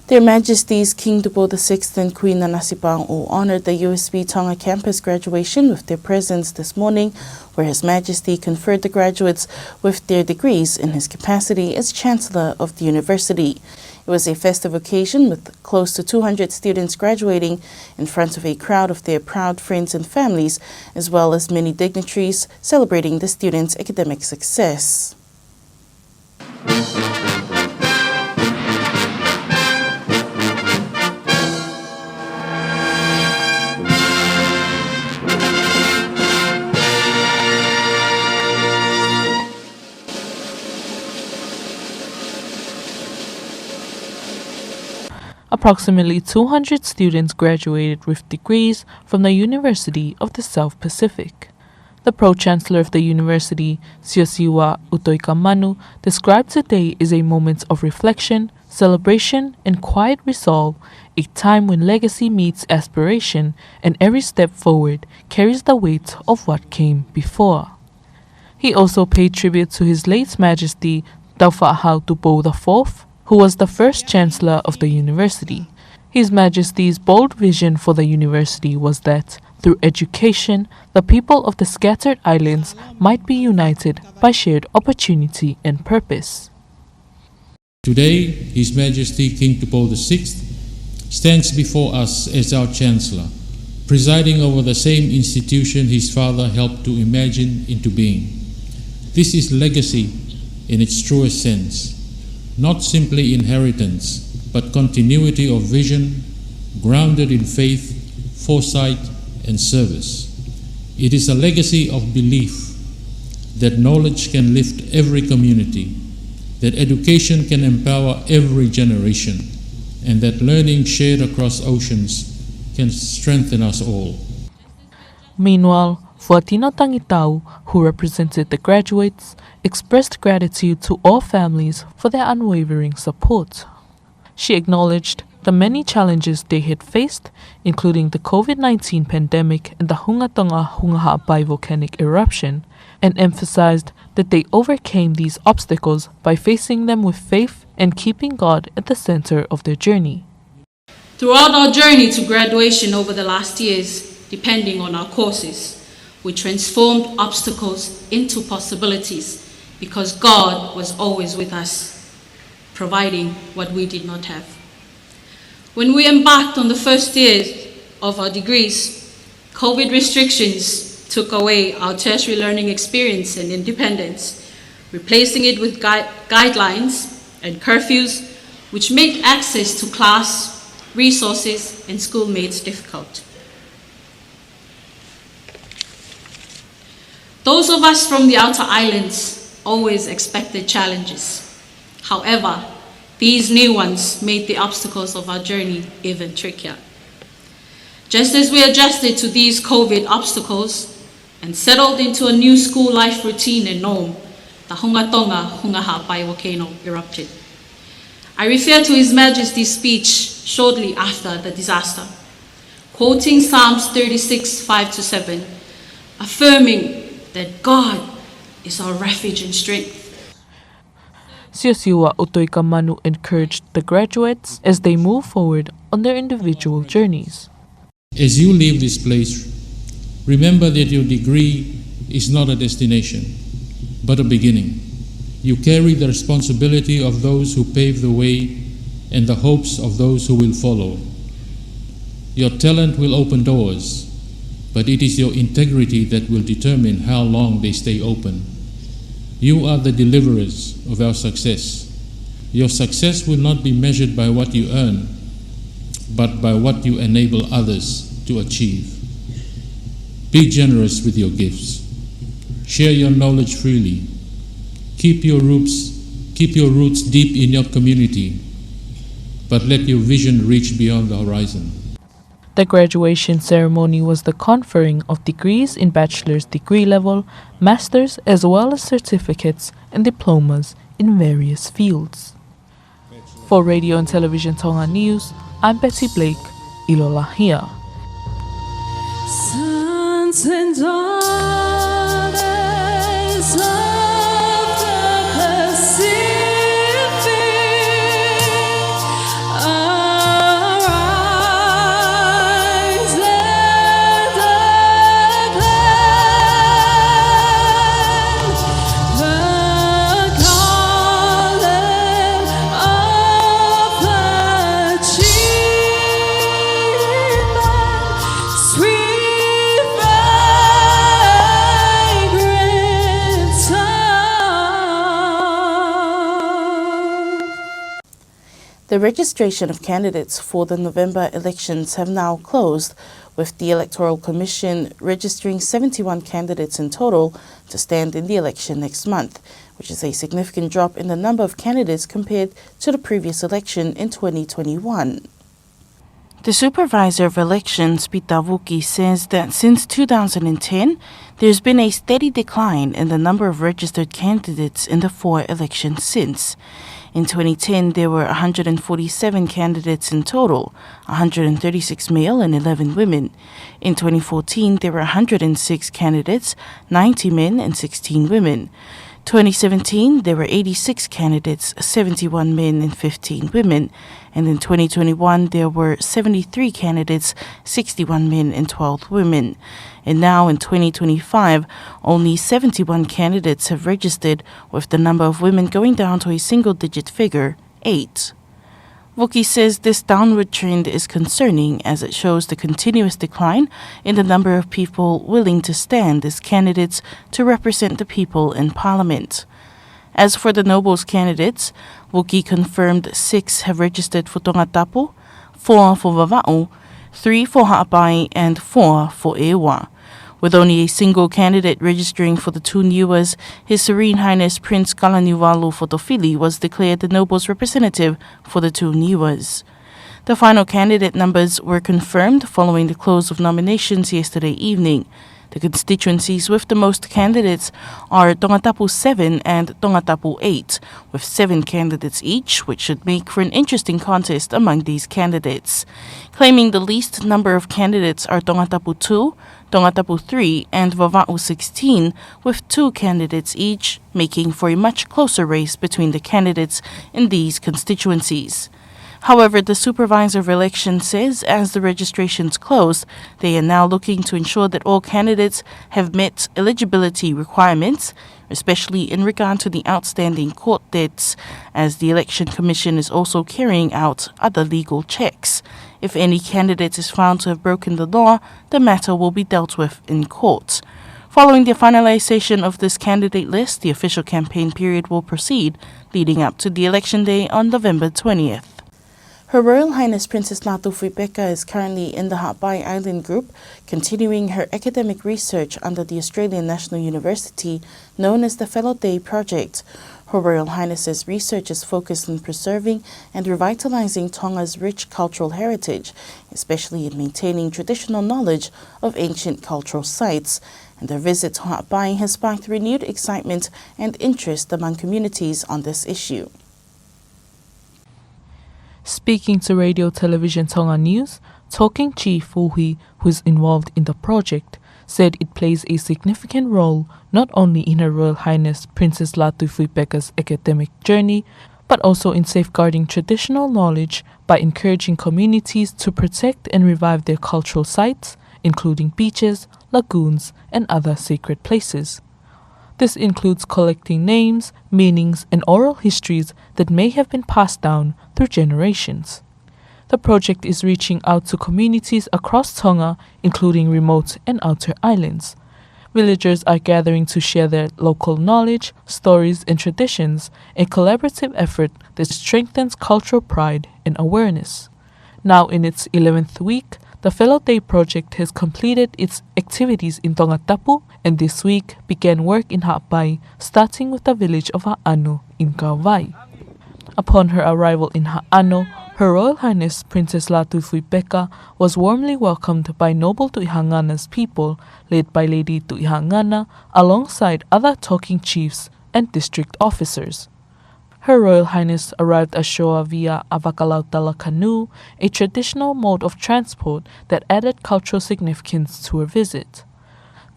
Their Majesties King Tupou the sixth and Queen Nanasipauʻu honored the U S B Tonga campus graduation with their presence this morning, where His Majesty conferred the graduates with their degrees in his capacity as Chancellor of the University. It was a festive occasion with close to two hundred students graduating in front of a crowd of their proud friends and families, as well as many dignitaries celebrating the students' academic success. Approximately two hundred students graduated with degrees from the University of the South Pacific. The Pro-Chancellor of the University, Siosiua ʻUtoikamanu, described today as a moment of reflection, celebration, and quiet resolve, a time when legacy meets aspiration and every step forward carries the weight of what came before. He also paid tribute to His late Majesty Tāufaʻāhau Tupou the fourth, who was the first Chancellor of the University. His Majesty's bold vision for the University was that, through education, the people of the scattered islands might be united by shared opportunity and purpose. Today, His Majesty King Tupou the sixth stands before us as our Chancellor, presiding over the same institution his father helped to imagine into being. This is legacy in its truest sense, not simply inheritance, but continuity of vision, grounded in faith, foresight, and service. It is a legacy of belief that knowledge can lift every community, that education can empower every generation, and that learning shared across oceans can strengthen us all. Meanwhile, Fuatino Tangitau, who represented the graduates, expressed gratitude to all families for their unwavering support. She acknowledged the many challenges they had faced, including the COVID nineteen pandemic and the Hunga Tonga Hunga Haʻapai volcanic eruption, and emphasized that they overcame these obstacles by facing them with faith and keeping God at the center of their journey. Throughout our journey to graduation over the last years, depending on our courses, we transformed obstacles into possibilities because God was always with us, providing what we did not have. When we embarked on the first year of our degrees, COVID restrictions took away our tertiary learning experience and independence, replacing it with gui-, guidelines and curfews, which made access to class, resources, and schoolmates difficult. Those of us from the outer islands always expected challenges. However, these new ones made the obstacles of our journey even trickier. Just as we adjusted to these COVID obstacles and settled into a new school life routine and norm, the Hunga Tonga Hunga Haʻapai volcano erupted. I refer to His Majesty's speech shortly after the disaster, quoting Psalms thirty-six, five to seven, affirming that God is our refuge and strength. Siosiua ʻUtoikamanu encouraged the graduates as they move forward on their individual journeys. As you leave this place, remember that your degree is not a destination, but a beginning. You carry the responsibility of those who pave the way and the hopes of those who will follow. Your talent will open doors, but it is your integrity that will determine how long they stay open. You are the deliverers of our success. Your success will not be measured by what you earn, but by what you enable others to achieve. Be generous with your gifts. Share your knowledge freely. Keep your roots, keep your roots deep in your community, but let your vision reach beyond the horizon. The graduation ceremony was the conferring of degrees in bachelor's degree level, master's, as well as certificates and diplomas in various fields. For Radio and Television Tonga News, I'm Betty Blake, ʻIlolahia. Sons and daughters of the Pacific, arise and acclaim the calling of the chieftain, sweet fragrant sound. The registration of candidates for the November elections have now closed, with the Electoral Commission registering seventy-one candidates in total to stand in the election next month, which is a significant drop in the number of candidates compared to the previous election in twenty twenty-one. The Supervisor of Elections, Pita Vuki, says that since two thousand and ten, there's been a steady decline in the number of registered candidates in the four elections since. In twenty ten, there were a hundred and forty-seven candidates in total, a hundred and thirty-six male and eleven women. In twenty fourteen, there were a hundred and six candidates, ninety men and sixteen women. Twenty seventeen, there were eighty-six candidates, seventy-one men and fifteen women. And in twenty twenty-one, there were seventy-three candidates, sixty-one men and twelve women. And now in twenty twenty-five, only seventy-one candidates have registered, with the number of women going down to a single-digit figure, eight. Vuki says this downward trend is concerning, as it shows the continuous decline in the number of people willing to stand as candidates to represent the people in Parliament. As for the Nobles candidates, Vuki confirmed six have registered for Tongatapu, four for Vavaʻu, three for Haʻapai, and four for ʻEua. With only a single candidate registering for the Tūniuas, His Serene Highness Prince Kalaniuvalu Fotofili was declared the Nobles representative for the Tūniuas. The final candidate numbers were confirmed following the close of nominations yesterday evening. The constituencies with the most candidates are Tongatapu seven and Tongatapu eight, with seven candidates each, which should make for an interesting contest among these candidates. Claiming the least number of candidates are Tongatapu two, Tongatapu three, and Vavaʻu sixteen, with two candidates each, making for a much closer race between the candidates in these constituencies. However, the Supervisor of Election says as the registrations close, they are now looking to ensure that all candidates have met eligibility requirements, especially in regard to the outstanding court debts, as the Election Commission is also carrying out other legal checks. If any candidate is found to have broken the law, the matter will be dealt with in court. Following the finalization of this candidate list, the official campaign period will proceed, leading up to the election day on November twentieth. Her Royal Highness Princess Lātūfuipeka is currently in the Haʻapai Island Group, continuing her academic research under the Australian National University, known as the Fellow Day Project. Her Royal Highness's research is focused on preserving and revitalizing Tonga's rich cultural heritage, especially in maintaining traditional knowledge of ancient cultural sites. And her visit to Haʻapai has sparked renewed excitement and interest among communities on this issue. Speaking to Radio Television Tonga News, Talking Chief Uhi, who is involved in the project, said it plays a significant role not only in Her Royal Highness Princess Lātūfuipeka's academic journey, but also in safeguarding traditional knowledge by encouraging communities to protect and revive their cultural sites, including beaches, lagoons, and other sacred places. This includes collecting names, meanings, and oral histories that may have been passed down through generations. The project is reaching out to communities across Tonga, including remote and outer islands. Villagers are gathering to share their local knowledge, stories, and traditions, a collaborative effort that strengthens cultural pride and awareness. Now in its eleventh week, the Felo Day project has completed its activities in Tongatapu and this week began work in Haʻapai, starting with the village of Haʻano in Kauvai. Upon her arrival in Haʻano, Her Royal Highness Princess Lātūfuipeka was warmly welcomed by noble Tuʻihangana's people, led by Lady Tuʻihangana, alongside other Tongan chiefs and district officers. Her Royal Highness arrived ashore via a vakalautala canoe, a traditional mode of transport that added cultural significance to her visit.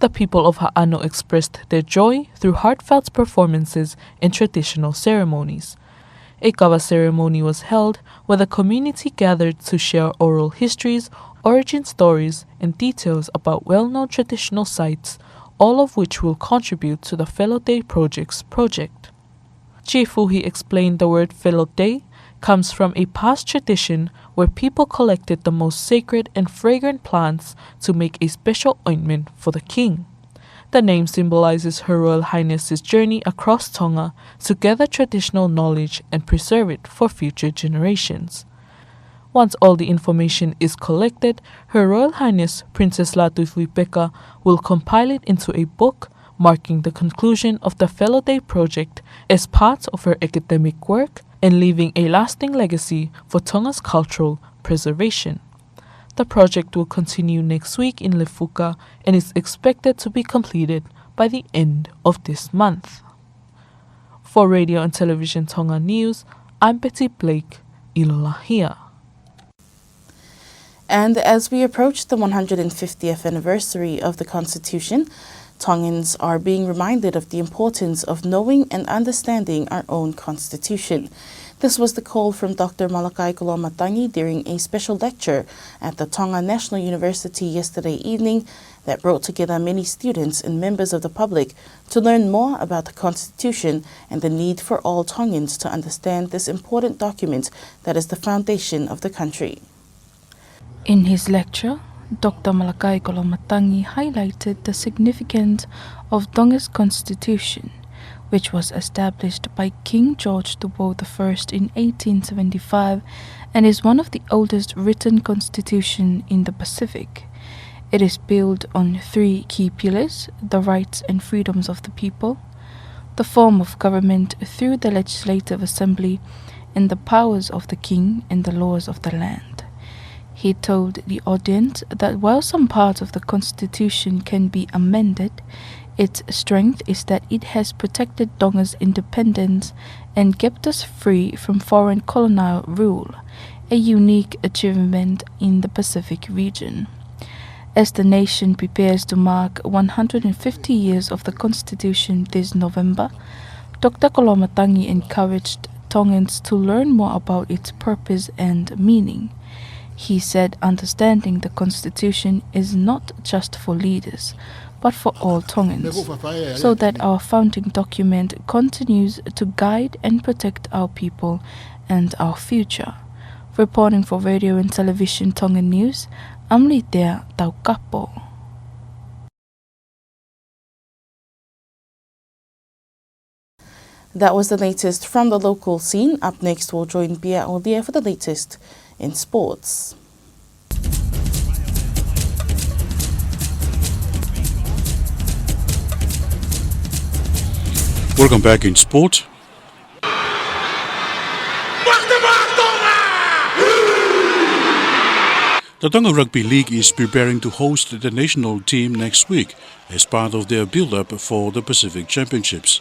The people of Haʻano expressed their joy through heartfelt performances and traditional ceremonies. A kava ceremony was held where the community gathered to share oral histories, origin stories, and details about well-known traditional sites, all of which will contribute to the Felo Day Project's project. Chief Fuhi explained the word Felo Day comes from a past tradition where people collected the most sacred and fragrant plants to make a special ointment for the king. The name symbolizes Her Royal Highness's journey across Tonga to gather traditional knowledge and preserve it for future generations. Once all the information is collected, Her Royal Highness Princess Lātūfuipeka will compile it into a book, marking the conclusion of the Felo Day project as part of her academic work and leaving a lasting legacy for Tonga's cultural preservation. The project will continue next week in Lefuka and is expected to be completed by the end of this month. For Radio and Television Tonga News, I'm Betty Blake, ʻIlolahia. And as we approach the one hundred fiftieth anniversary of the Constitution, Tongans are being reminded of the importance of knowing and understanding our own Constitution. This was the call from Doctor Malakai Koloamatangi during a special lecture at the Tonga National University yesterday evening that brought together many students and members of the public to learn more about the Constitution and the need for all Tongans to understand this important document that is the foundation of the country. In his lecture, Doctor Malakai Koloamatangi highlighted the significance of Tonga's Constitution, which was established by King George Tupou the First in eighteen seventy-five and is one of the oldest written constitution in the Pacific. It is built on three key pillars: the rights and freedoms of the people, the form of government through the Legislative Assembly, and the powers of the king and the laws of the land. He told the audience that while some parts of the Constitution can be amended, its strength is that it has protected Tonga's independence and kept us free from foreign colonial rule, a unique achievement in the Pacific region. As the nation prepares to mark one hundred and fifty years of the Constitution this November, Doctor Koloamatangi encouraged Tongans to learn more about its purpose and meaning. He said understanding the Constitution is not just for leaders, but for all Tongans, so that our founding document continues to guide and protect our people and our future. Reporting for Radio and Television Tonga News, I'm Litea Taukapo. That was the latest from the local scene. Up next, we'll join Pia Olia for the latest in sports. Welcome back in sport. The Tonga Rugby League is preparing to host the national team next week as part of their build-up for the Pacific Championships.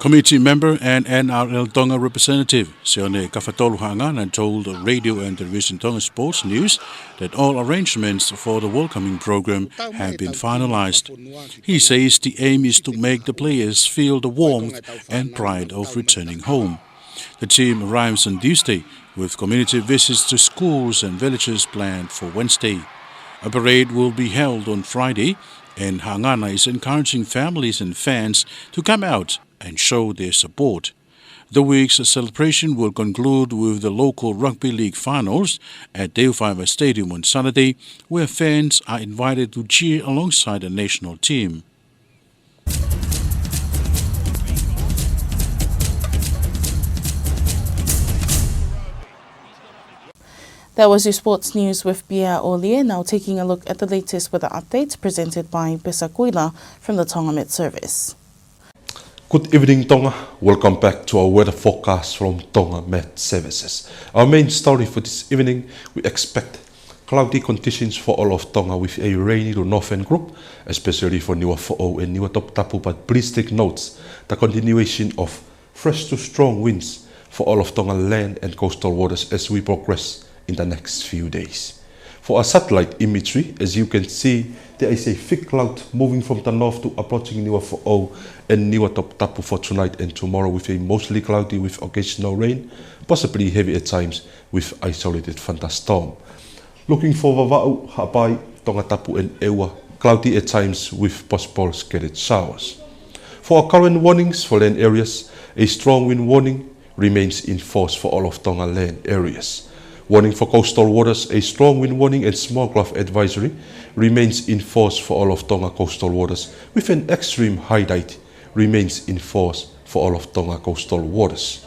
Committee member and N R L Tonga representative Sione Kafatolu Haʻangana told Radio and Television Tonga Sports News that all arrangements for the welcoming program have been finalized. He says the aim is to make the players feel the warmth and pride of returning home. The team arrives on Tuesday, with community visits to schools and villages planned for Wednesday. A parade will be held on Friday, and Haʻangana is encouraging families and fans to come out and show their support. The week's celebration will conclude with the local rugby league finals at Teufaiva Stadium on Saturday, where fans are invited to cheer alongside the national team. That was your sports news with Pia Olie. Now taking a look at the latest weather updates presented by Pesa Kuila from the Tonga Met Service. Good evening, Tonga. Welcome back to our weather forecast from Tonga Met Services. Our main story for this evening, we expect cloudy conditions for all of Tonga with a rainy to northern group, especially for Niuafoʻou and Niuatoputapu, but please take note the continuation of fresh to strong winds for all of Tonga land and coastal waters as we progress in the next few days. For our satellite imagery, as you can see, there is a thick cloud moving from the north to approaching Niuafoʻou and Niuatoputapu for tonight and tomorrow, with a mostly cloudy with occasional rain, possibly heavy at times with isolated thunderstorm. Looking for Vavaʻu, Haʻapai, Tongatapu and ʻEua, cloudy at times with possible scattered showers. For our current warnings for land areas, a strong wind warning remains in force for all of Tonga land areas. Warning for coastal waters, a strong wind warning and small craft advisory remains in force for all of Tonga coastal waters, with an extreme high tide remains in force for all of Tonga coastal waters.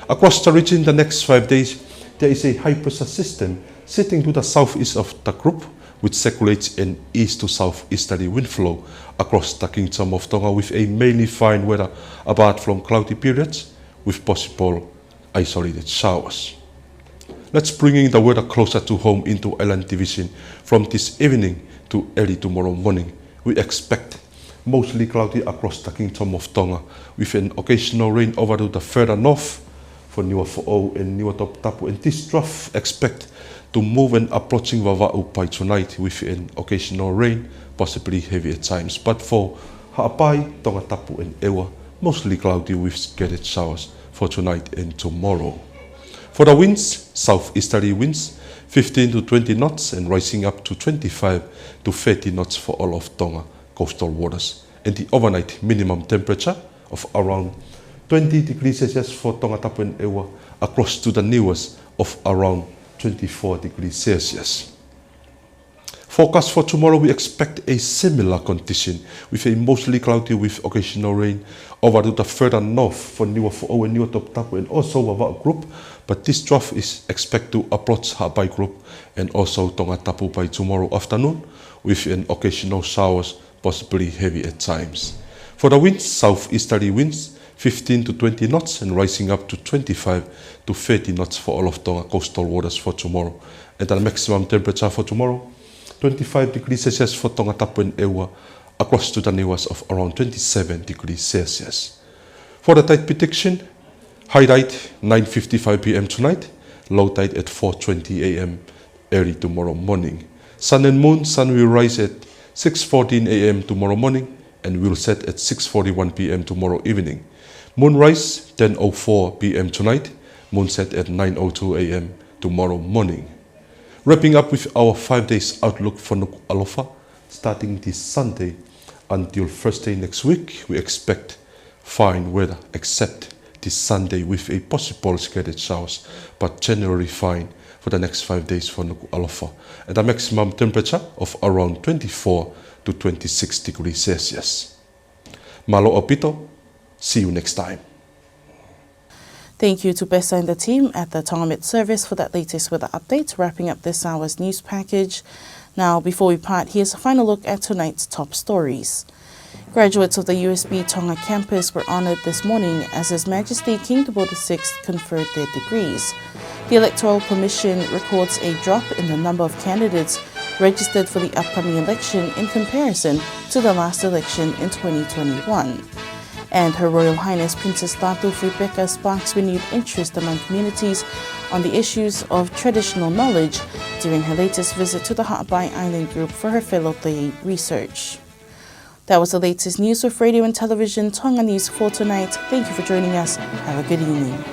Across the region, the next five days, there is a high pressure system sitting to the southeast of the group, which circulates an east to southeasterly wind flow across the Kingdom of Tonga with a mainly fine weather apart from cloudy periods with possible isolated showers. Let's bring in the weather closer to home into Island Division from this evening to early tomorrow morning. We expect mostly cloudy across the Kingdom of Tonga, with an occasional rain over to the further north for Niuafoʻou and Niuatoputapu, and this trough expect to move and approaching Vavaʻu by tonight with an occasional rain, possibly heavy at times. But for Haʻapai, Tongatapu and ʻEua, mostly cloudy with scattered showers for tonight and tomorrow. For the winds, southeasterly winds, fifteen to twenty knots and rising up to twenty-five to thirty knots for all of Tonga coastal waters. And the overnight minimum temperature of around twenty degrees Celsius for Tongatapu and ʻEua, across to the Niuas of around twenty-four degrees Celsius. Forecast for tomorrow, we expect a similar condition with a mostly cloudy with occasional rain over to the further north for Niuafoʻou and Niuatoputapu and also Vavaʻu group, but this trough is expect to approach Haʻapai group and also Tongatapu by tomorrow afternoon with an occasional showers, possibly heavy at times. For the winds, southeasterly winds, fifteen to twenty knots and rising up to twenty-five to thirty knots for all of Tonga coastal waters for tomorrow. And the maximum temperature for tomorrow, twenty-five degrees Celsius for Tongatapu and ʻEua, across to the Niuas of around twenty-seven degrees Celsius. For the tide prediction, high tide nine fifty-five P M tonight, low tide at four twenty A M early tomorrow morning. Sun and moon, sun will rise at six fourteen A M tomorrow morning and will set at six forty-one P M tomorrow evening. Moonrise, ten oh four P M tonight, moonset at nine oh two A M tomorrow morning. Wrapping up with our five days outlook for Nukuʻalofa, starting this Sunday until Thursday next week, we expect fine weather except this Sunday with a possible scattered showers, but generally fine for the next five days for Nukuʻalofa, and a maximum temperature of around twenty-four to twenty-six degrees Celsius. Mālō ʻaupito. See you next time. Thank you to Pesa and the team at the Tonga Met Service for that latest weather update, wrapping up this hour's news package. Now, before we part, here's a final look at tonight's top stories. Graduates of the U S B Tonga campus were honored this morning as His Majesty King Tupou the sixth conferred their degrees. The Electoral Commission records a drop in the number of candidates registered for the upcoming election in comparison to the last election in twenty twenty-one. And Her Royal Highness Princess Lātū Rebecca sparks renewed interest among communities on the issues of traditional knowledge during her latest visit to the Haʻapai Island Group for her Fellow Day research. That was the latest news with Radio and Television Tonga News for tonight. Thank you for joining us. Have a good evening.